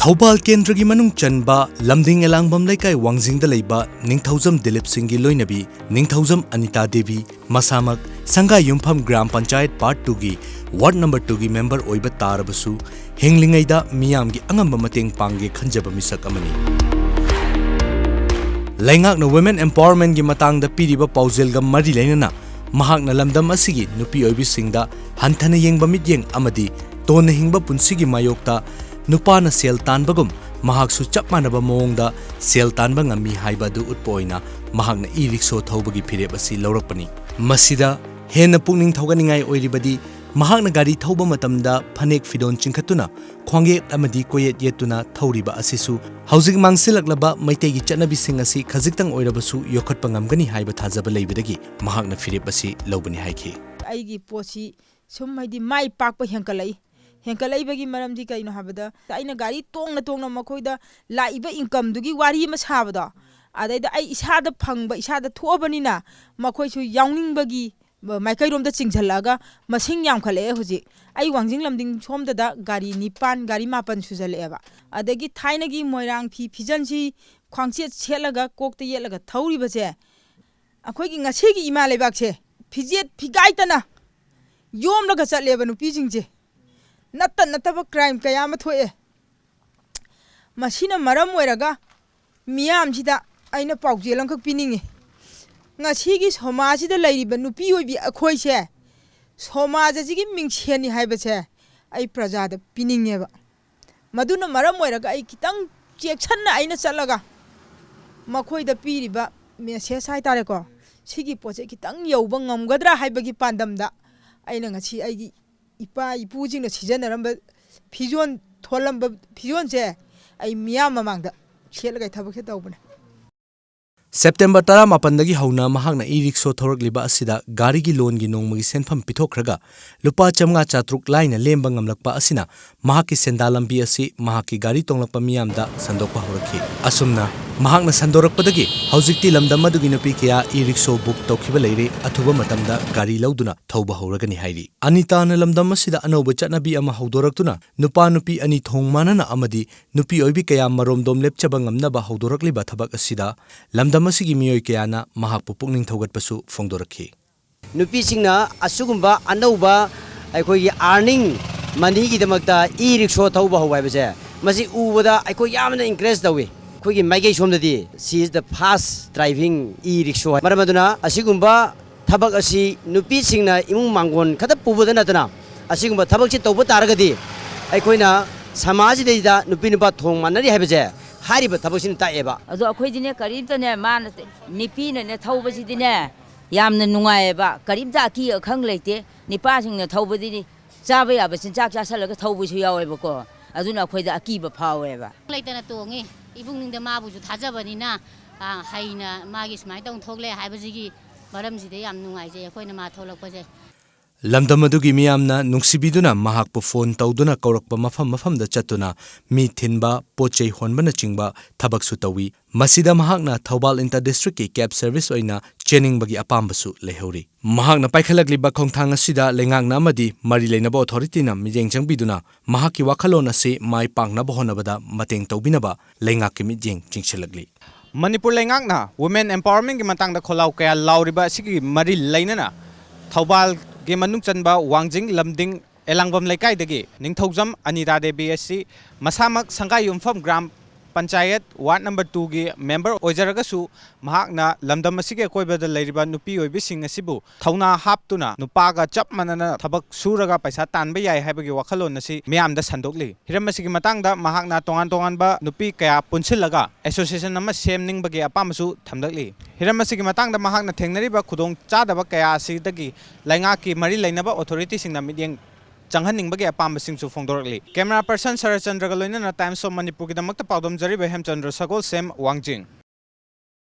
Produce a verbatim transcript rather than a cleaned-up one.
ꯊꯧꯕꯥꯜ ꯀꯦꯟꯗ꯭ꯔꯒꯤ ꯃꯅꯨꯡ ꯆꯟꯕ ꯂꯝꯗꯤꯡ ꯑꯦꯂꯥꯡꯕꯝ ꯂꯩꯀꯥꯏ ꯋꯥꯡꯖꯤꯡꯗ ꯂꯩꯕ ꯅꯤꯡꯊꯧꯖꯝ ꯗꯤꯂꯤꯞ ꯁꯤꯡꯒꯤ ꯂꯣꯏꯅꯕꯤ ꯅꯤꯡꯊꯧꯖꯝ ꯑꯅꯤꯇꯥ ꯗꯦꯕꯤ, ꯃꯁꯥꯃꯛ ꯁꯪꯒꯥꯏ ꯌꯨꯝꯐꯝ ꯒ꯭ꯔꯥꯝ ꯄꯟꯆꯥꯌꯠ ꯄꯥꯔꯠ ꯇꯨꯒꯤ ꯋꯥꯔꯗ ꯅꯝꯕꯔ ꯇꯨꯒꯤ ꯃꯦꯝꯕꯔ ꯑꯣꯏꯕ ꯇꯥꯔꯕꯁꯨ, ꯍꯤꯡꯂꯤꯉꯩꯗ ꯃꯤꯌꯥꯝꯒꯤ ꯑꯉꯝꯕ ꯃꯇꯦꯡ ꯄꯥꯡꯒꯦ ꯈꯟꯖꯕ ꯃꯤꯁꯛ ꯑꯃꯅꯤ꯫ ꯂꯩꯉꯥꯛꯅ ꯋꯤꯃꯦꯟ ꯑꯦꯝꯄꯥꯋꯔꯃꯦꯟꯒꯤ ꯃꯇꯥꯡꯗ ꯄꯤꯔꯤꯕ ꯄꯥꯎꯖꯦꯜꯒ ꯃꯔꯤ ꯂꯩꯅꯅ ꯃꯍꯥꯛꯅ ꯂꯝꯗꯝ ꯑꯁꯤꯒꯤ ꯅꯨꯄꯤ ꯑꯣꯏꯕꯤꯁꯤꯡꯗ ꯍꯟꯊꯅ ꯌꯦꯡꯕ ꯃꯤꯠꯌꯦꯡ ꯑꯃꯗꯤ ꯇꯣꯟꯅ ꯍꯤꯡꯕ ꯄꯨꯟꯁꯤꯒꯤ ꯃꯥꯌꯣꯛꯇ ꯅꯨꯄꯥꯅ ꯁꯦꯜ ꯇꯥꯟꯕꯒꯨꯝ ꯃꯍꯥꯛꯁꯨ ꯆꯞ ꯃꯥꯟꯅꯕ ꯃꯑꯣꯡꯗ ꯁꯦꯜ ꯇꯥꯟꯕ ꯉꯝꯃꯤ ꯍꯥꯏꯕ ꯑꯗꯨ ꯎꯠꯄ ꯑꯣꯏꯅ ꯃꯍꯥꯛꯅ ꯏ ꯔꯤꯛꯁꯣ ꯊꯧꯕꯒꯤ ꯐꯤꯔꯦꯞ ꯑꯁꯤ ꯂꯧꯔꯛꯄꯅꯤ꯫ ꯃꯁꯤꯗ ꯍꯦꯟꯅ ꯄꯨꯛꯅꯤꯡ ꯊꯧꯒꯠꯅꯤꯡꯉꯥꯏ ꯑꯣꯏꯔꯤꯕꯗꯤ, ꯃꯍꯥꯛꯅ ꯒꯥꯔꯤ ꯊꯧꯕ ꯃꯇꯝꯗ ꯐꯅꯦꯛ ꯐꯤꯗꯣꯟ ꯆꯤꯡꯈꯠꯇꯨꯅ ꯈ꯭ꯋꯥꯡꯌꯦꯠ ꯑꯃꯗꯤ ꯀꯣꯏꯌꯦꯠ ꯌꯦꯠꯇꯨꯅ ꯊꯧꯔꯤꯕ ꯑꯁꯤꯁꯨ ꯍꯧꯖꯤꯛ ꯃꯥꯡꯁꯤꯜꯂꯛꯂꯕ ꯃꯩꯇꯩꯒꯤ ꯆꯠꯅꯕꯤꯁꯤꯡ ꯑꯁꯤ ꯈꯖꯤꯛꯇꯪ ꯑꯣꯏꯔꯕꯁꯨ ꯌꯣꯛꯈꯠꯄ ꯉꯝꯒꯅꯤ ꯍꯥꯏꯕ ꯊꯥꯖꯕ ꯂꯩꯕꯗꯒꯤ ꯃꯍꯥꯛꯅ ꯐꯤꯔꯦꯞ ꯑꯁꯤ ꯂꯧꯕꯅꯤ ꯍꯥꯏꯈꯤ꯫ ꯑꯩꯒꯤ ꯄꯣꯠꯁꯤ ꯁꯨꯝ, ꯍꯥꯏꯗꯤ, ꯃꯥꯏ ꯄꯥꯛꯄ ꯍꯦꯟꯀꯠꯂꯛꯏ꯫ ꯍꯦꯟꯀꯠꯂꯛꯏꯕꯒꯤ ꯃꯔꯝꯗꯤ ꯀꯩꯅꯣ ꯍꯥꯏꯕꯗ, ꯑꯩꯅ ꯒꯥꯔꯤ ꯇꯣꯡꯅ ꯇꯣꯡꯅ ꯃꯈꯣꯏꯗ ꯂꯥꯛꯏꯕ ꯏꯟꯀꯝꯗꯨꯒꯤ ꯋꯥꯔꯤ ꯑꯃ ꯁꯥꯕꯗꯣ, ꯑꯗꯩꯗ ꯑꯩ ꯏꯁꯥꯗ ꯐꯪꯕ, ꯏꯁꯥꯗ ꯊꯣꯛꯑꯕꯅꯤꯅ ꯃꯈꯣꯏꯁꯨ ꯌꯥꯎꯅꯤꯡꯕꯒꯤ ꯃꯥꯏꯀꯩꯔꯣꯝꯗ ꯆꯤꯡꯁꯤꯜꯂꯛꯑꯒ ꯃꯁꯤꯡ ꯌꯥꯝꯈꯠꯂꯛꯑꯦ ꯍꯧꯖꯤꯛ꯫ ꯑꯩ ꯋꯥꯡꯖꯤꯡ ꯂꯝꯗꯤꯡ ꯁꯣꯝꯗꯗ ꯒꯥꯔꯤ ꯅꯤꯄꯥꯟ, ꯒꯥꯔꯤ ꯃꯥꯄꯟ ꯁꯨꯖꯜꯂꯛꯑꯦꯕ꯫ ꯑꯗꯒꯤ ꯊꯥꯏꯅꯒꯤ ꯃꯣꯏꯔꯥꯡ ꯐꯤ ꯐꯤꯖꯟꯁꯤ ꯈ꯭ꯋꯥꯡꯆꯦꯠ ꯁꯦꯠꯂꯒ, ꯀꯣꯛꯇ ꯌꯦꯠꯂꯒ ꯊꯧꯔꯤꯕꯁꯦ, ꯑꯩꯈꯣꯏꯒꯤ ꯉꯁꯤꯒꯤ ꯏꯃꯥ ꯂꯩꯕꯥꯛꯁꯦ ꯐꯤꯖꯦꯠ ꯐꯤꯒꯥꯏꯇꯅ ꯌꯣꯝꯂꯒ ꯆꯠꯂꯦꯕ ꯅꯨꯄꯤꯁꯤꯡꯁꯦ꯫ ꯅꯠꯇ ꯅꯠꯇꯕ ꯀ꯭ꯔꯥꯏꯝ ꯀꯌꯥ ꯑꯃ ꯊꯣꯛꯑꯦ꯫ ꯃꯁꯤꯅ ꯃꯔꯝ ꯑꯣꯏꯔꯒ ꯃꯤꯌꯥꯝꯁꯤꯗ ꯑꯩꯅ ꯄꯥꯎꯖꯦꯜ ꯑꯃꯈꯛ ꯄꯤꯅꯤꯡꯉꯤ꯫ ꯉꯁꯤꯒꯤ ꯁꯃꯥꯖꯁꯤꯗ ꯂꯩꯔꯤꯕ ꯅꯨꯄꯤ ꯑꯣꯏꯕꯤ ꯑꯩꯈꯣꯏꯁꯦ, ꯁꯃꯥꯖ ꯑꯁꯤꯒꯤ ꯃꯤꯡꯁꯦꯟꯅꯤ ꯍꯥꯏꯕꯁꯦ ꯑꯩ ꯄ꯭ꯔꯖꯥꯗ ꯄꯤꯅꯤꯡꯉꯦꯕ꯫ ꯃꯗꯨꯅ ꯃꯔꯝ ꯑꯣꯏꯔꯒ ꯑꯩ ꯈꯤꯇꯪ ꯆꯦꯛꯁꯤꯟꯅ ꯑꯩꯅ ꯆꯠꯂꯒ ꯃꯈꯣꯏꯗ ꯄꯤꯔꯤꯕ ꯃꯦꯁꯦꯖ ꯍꯥꯏꯇꯥꯔꯦꯀꯣ, ꯁꯤꯒꯤ ꯄꯣꯠꯁꯦ ꯈꯤꯇꯪ ꯌꯧꯕ ꯉꯝꯒꯗ꯭ꯔꯥ ꯍꯥꯏꯕꯒꯤ ꯄꯥꯟꯗꯝꯗ ꯑꯩꯅ ꯉꯁꯤ ꯑꯩꯒꯤ ꯏꯄꯥ ꯏꯄꯨꯁꯤꯡꯅ ꯁꯤꯖꯤꯟꯅꯔꯝꯕ ꯐꯤꯖꯣꯜ, ꯊꯣꯜꯂꯝꯕ ꯐꯤꯖꯣꯜꯁꯦ ꯑꯩ ꯃꯤꯌꯥꯝ ꯃꯃꯥꯡꯗ ꯁꯦꯠꯂꯒ ꯑꯩ ꯊꯕꯛꯁꯦ ꯇꯧꯕꯅꯦ꯫ ꯁꯦꯞꯇꯦꯝꯕꯔ ꯇꯔꯥꯃꯥꯄꯟꯗꯒꯤ ꯍꯧꯅ ꯃꯍꯥꯛꯅ ꯏ ꯔꯤꯛꯁꯣ ꯊꯧꯔꯛꯂꯤꯕ ꯑꯁꯤꯗ ꯒꯥꯔꯤꯒꯤ ꯂꯣꯟꯒꯤ ꯅꯣꯡꯃꯒꯤ ꯁꯦꯟꯐꯝ ꯄꯤꯊꯣꯛꯈ꯭ꯔꯒ ꯂꯨꯄꯥ ꯆꯥꯝꯃꯉꯥ ꯆꯥꯇ꯭ꯔꯨꯛ ꯂꯥꯏꯅ ꯂꯦꯝꯕ ꯉꯝꯂꯛꯄ ꯑꯁꯤꯅ ꯃꯍꯥꯛꯀꯤ ꯁꯦꯟꯗꯥ ꯂꯝꯕꯤ ꯑꯁꯤ ꯃꯍꯥꯛꯀꯤ ꯒꯥꯔꯤ ꯇꯣꯡꯂꯛꯄ ꯃꯤꯌꯥꯝꯗ ꯁꯟꯗꯣꯛꯄ ꯍꯧꯔꯛꯈꯤ꯫ ꯑꯁꯨꯝꯅ ꯃꯍꯥꯛꯅ ꯁꯟꯗꯣꯔꯛꯄꯗꯒꯤ ꯍꯧꯖꯤꯛꯇꯤ ꯂꯝꯗꯝ ꯑꯗꯨꯒꯤ ꯅꯨꯄꯤ ꯀꯌꯥ e-rickshaw book ꯇꯧꯈꯤꯕ ꯂꯩꯔꯦ, ꯑꯊꯨꯕ ꯃꯇꯝꯗ ꯒꯥꯔꯤ ꯂꯧꯗꯨꯅ ꯊꯧꯕ ꯍꯧꯔꯒꯅꯤ ꯍꯥꯏꯔꯤ꯫ ꯑꯅꯤꯇꯥꯅ ꯂꯝꯗꯝ ꯑꯁꯤꯗ ꯑꯅꯧꯕ ꯆꯠꯅꯕꯤ ꯑꯃ ꯍꯧꯗꯣꯔꯛꯇꯨꯅ ꯅꯨꯄꯥ ꯅꯨꯄꯤ ꯑꯅꯤ ꯊꯣꯡ ꯃꯥꯟꯅꯅ ꯑꯃꯗꯤ ꯅꯨꯄꯤ ꯑꯣꯏꯕꯤ ꯀꯌꯥ ꯃꯔꯣꯝꯗꯣꯝ ꯂꯦꯞꯆꯕ ꯉꯝꯅꯕ ꯍꯧꯗꯣꯔꯛꯂꯤꯕ ꯊꯕꯛ ꯑꯁꯤꯗ ꯂꯝꯗꯝ ꯑꯁꯤꯒꯤ ꯃꯤꯑꯣꯏ ꯀꯌꯥꯅ ꯃꯍꯥꯛꯄꯨ ꯄꯨꯛꯅꯤꯡ ꯊꯧꯒꯠꯄꯁꯨ ꯐꯣꯡꯗꯣꯔꯛꯈꯤ꯫ ꯅꯨꯄꯤꯁꯤꯡꯅ ꯑꯁꯤꯒꯨꯝꯕ ꯑꯅꯧꯕ ꯑꯩꯈꯣꯏꯒꯤ earning moneyꯒꯤꯗꯃꯛꯇ e-rickshaw ꯊꯧꯕ ꯍꯧꯕ ꯍꯥꯏꯕꯁꯦ, ꯃꯁꯤ ꯎꯕꯗ ꯑꯩꯈꯣꯏ ꯌꯥꯝꯅ encourage ꯇꯧꯏ꯫ ꯑꯩꯈꯣꯏꯒꯤ ꯃꯥꯏꯀꯩ ꯁꯣꯝꯗꯗꯤ, she is the fast driving e-rickshaw꯫ ꯃꯔꯝ ꯑꯗꯨꯅ ꯑꯁꯤꯒꯨꯝꯕ ꯊꯕꯛ ꯑꯁꯤ ꯅꯨꯄꯤꯁꯤꯡꯅ ꯏꯃꯨꯡ ꯃꯥꯡꯒꯣꯟ ꯈꯛꯇ ꯄꯨꯕꯗ ꯅꯠꯇꯅ, ꯑꯁꯤꯒꯨꯝꯕ ꯊꯕꯛꯁꯤ ꯇꯧꯕ ꯇꯥꯔꯒꯗꯤ ꯑꯩꯈꯣꯏꯅ ꯁꯃꯥꯖꯁꯤꯗꯩꯗ ꯅꯨꯄꯤ ꯅꯨꯄꯥ ꯊꯣꯡ ꯃꯥꯟꯅꯔꯤ ꯍꯥꯏꯕꯁꯦ ꯍꯥꯏꯔꯤꯕ ꯊꯕꯛꯁꯤꯅ ꯇꯥꯛꯑꯦꯕ꯫ ꯑꯗꯣ ꯑꯩꯈꯣꯏꯗꯤꯅꯦ, ꯀꯔꯤꯝꯇꯅꯦ, ꯃꯥꯅ, ꯅꯨꯄꯤꯅꯅꯦ ꯊꯧꯕꯁꯤꯗꯤꯅꯦ, ꯌꯥꯝꯅ ꯅꯨꯡꯉꯥꯏꯌꯦꯕ꯫ ꯀꯔꯤꯝꯇ ꯑꯀꯤ ꯑꯈꯪ ꯂꯩꯇꯦ꯫ ꯅꯤꯄꯥꯁꯤꯡꯅ ꯊꯧꯕꯗꯤ ꯆꯥꯕ ꯌꯥꯕ ꯆꯤꯟꯖꯥꯛ ꯆꯥꯁꯜꯂꯒ ꯊꯧꯕꯁꯨ ꯌꯥꯎꯋꯦꯕꯀꯣ꯫ ꯑꯗꯨꯅ ꯑꯩꯈꯣꯏꯗ ꯑꯀꯤꯕ ꯐꯥꯎꯋꯦꯕ꯫ ꯂꯩꯇꯅ ꯇꯣꯡꯉꯤ꯫ ꯏꯕꯨꯡꯅꯤꯡꯗ ꯃꯥꯕꯨꯁꯨ ꯊꯥꯖꯕꯅꯤꯅ, ꯑ, ꯍꯩꯅ ꯃꯥꯒꯤ ꯁꯨꯃꯥꯏꯅ ꯇꯧꯅ ꯊꯣꯛꯂꯦ ꯍꯥꯏꯕꯁꯤꯒꯤ ꯃꯔꯝꯁꯤꯗ ꯌꯥꯝ ꯅꯨꯡꯉꯥꯏꯖꯩ ꯑꯩꯈꯣꯏꯅ ꯃꯥ ꯊꯣꯛꯂꯛꯄꯁꯦ꯫ ꯂꯝꯗꯝ ꯑꯗꯨꯒꯤ ꯃꯤꯌꯥꯝꯅ ꯅꯨꯡꯁꯤꯕꯤꯗꯨꯅ ꯃꯍꯥꯛꯄꯨ ꯐꯣꯟ ꯇꯧꯗꯨꯅ ꯀꯧꯔꯛꯄ ꯃꯐꯝ ꯃꯐꯝꯗ ꯆꯠꯇꯨꯅ ꯃꯤ ꯊꯤꯟꯕ, ꯄꯣꯠ ꯆꯩ ꯍꯣꯟꯕꯅꯆꯤꯡꯕ ꯊꯕꯛꯁꯨ ꯇꯧꯏ꯫ ꯃꯁꯤꯗ ꯃꯍꯥꯛꯅ ꯊꯧꯕꯥꯜ inter districtꯀꯤ cab service ꯑꯣꯏꯅ ꯆꯦꯟꯅꯤꯡꯕꯒꯤ ꯑꯄꯥꯝꯕꯁꯨ ꯂꯩꯍꯧꯔꯤ꯫ ꯃꯍꯥꯛꯅ ꯄꯥꯏꯈꯠꯂꯛꯂꯤꯕ ꯈꯣꯡꯊꯥꯡ ꯑꯁꯤꯗ ꯂꯩꯉꯥꯛꯅ ꯑꯃꯗꯤ ꯃꯔꯤ ꯂꯩꯅꯕ authorityꯅ ꯃꯤꯠꯌꯦꯡ ꯆꯪꯕꯤꯗꯨꯅ ꯃꯍꯥꯛꯀꯤ ꯋꯥꯈꯜꯂꯣꯟ ꯑꯁꯤ ꯃꯥꯏ ꯄꯥꯛꯅꯕ ꯍꯣꯠꯅꯕꯗ ꯃꯇꯦꯡ ꯇꯧꯕꯤꯅꯕ ꯂꯩꯉꯥꯛꯀꯤ ꯃꯤꯠꯌꯦꯡ ꯆꯤꯡꯁꯤꯜꯂꯛꯂꯤ꯫ ꯃꯅꯤꯄꯨꯔ ꯂꯩꯉꯥꯛꯅ women empowermentꯀꯤ ꯃꯇꯥꯡꯗ ꯈꯣꯜꯂꯥꯎ ꯀꯌꯥ ꯂꯥꯎꯔꯤꯕ ꯑꯁꯤꯒꯤ ꯃꯔꯤ ꯂꯩꯅꯅ ꯊꯧꯕꯥꯜꯒꯤ ꯃꯅꯨꯡ ꯆꯟꯕ ꯋꯥꯡꯖꯤꯡ ꯂꯝꯗꯤꯡ ꯑꯦꯂꯥꯡꯕꯝ ꯂꯩꯀꯥꯏꯗꯒꯤ ꯅꯤꯡꯊꯧꯖꯝ ꯑꯅꯤꯇꯥ ꯗꯦꯕꯤ ꯑꯁꯤ ꯃꯁꯥꯃꯛ ꯁꯪꯒꯥꯏ ꯌꯨꯝꯐꯝ gram panchayat ward number twoꯒꯤ member ꯑꯣꯏꯖꯔꯒꯁꯨ, ꯃꯍꯥꯛꯅ ꯂꯝꯗꯝ ꯑꯁꯤꯒꯤ ꯑꯀꯣꯏꯕꯗ ꯂꯩꯔꯤꯕ ꯅꯨꯄꯤ ꯑꯣꯏꯕꯤꯁꯤꯡ ꯑꯁꯤꯕꯨ ꯊꯧꯅꯥ ꯍꯥꯞꯇꯨꯅ ꯅꯨꯄꯥꯒ ꯆꯞ ꯃꯥꯟꯅꯅ ꯊꯕꯛ ꯁꯨꯔꯒ ꯄꯩꯁꯥ ꯇꯥꯟꯕ ꯌꯥꯏ ꯍꯥꯏꯕꯒꯤ ꯋꯥꯈꯜꯂꯣꯟ ꯑꯁꯤ ꯃꯤꯌꯥꯝꯗ ꯁꯟꯗꯣꯛꯂꯤ꯫ ꯍꯤꯔꯝ ꯑꯁꯤꯒꯤ ꯃꯇꯥꯡꯗ ꯃꯍꯥꯛꯅ ꯇꯣꯉꯥꯟ ꯇꯣꯉꯥꯟꯕ ꯅꯨꯄꯤ ꯀꯌꯥ ꯄꯨꯟꯁꯤꯜꯂꯒ association ꯑꯃ ꯁꯦꯝꯅꯤꯡꯕꯒꯤ ꯑꯄꯥꯝꯕꯁꯨ ꯊꯝꯂꯛꯂꯤ꯫ ꯍꯤꯔꯝ ꯑꯁꯤꯒꯤ ꯃꯇꯥꯡꯗ ꯃꯍꯥꯛꯅ ꯊꯦꯡꯅꯔꯤꯕ ꯈꯨꯗꯣꯡ ꯆꯥꯗꯕ ꯀꯌꯥ ꯑꯁꯤꯗꯒꯤ ꯂꯩꯉꯥꯛꯀꯤ ꯃꯔꯤ ꯂꯩꯅꯕ authorityꯁꯤꯡꯅ ꯃꯤꯠꯌꯦꯡ ꯆꯪꯍꯟꯅꯤꯡꯕꯒꯤ ꯑꯄꯥꯝꯕꯁꯤꯡꯁꯨ ꯐꯣꯡꯗꯣꯔꯛꯂꯤ꯫ Camera person ꯁꯔꯠꯆꯟꯗ꯭ꯔꯒ ꯂꯣꯏꯅꯅ Times of Manipurꯒꯤꯗꯃꯛꯇ ꯄꯥꯎꯗꯝꯖꯔꯤꯕ ꯍꯦꯝꯆꯟꯗ꯭ꯔ ꯁꯒꯣꯜꯁꯦꯝ, ꯋꯥꯡꯖꯤꯡ꯫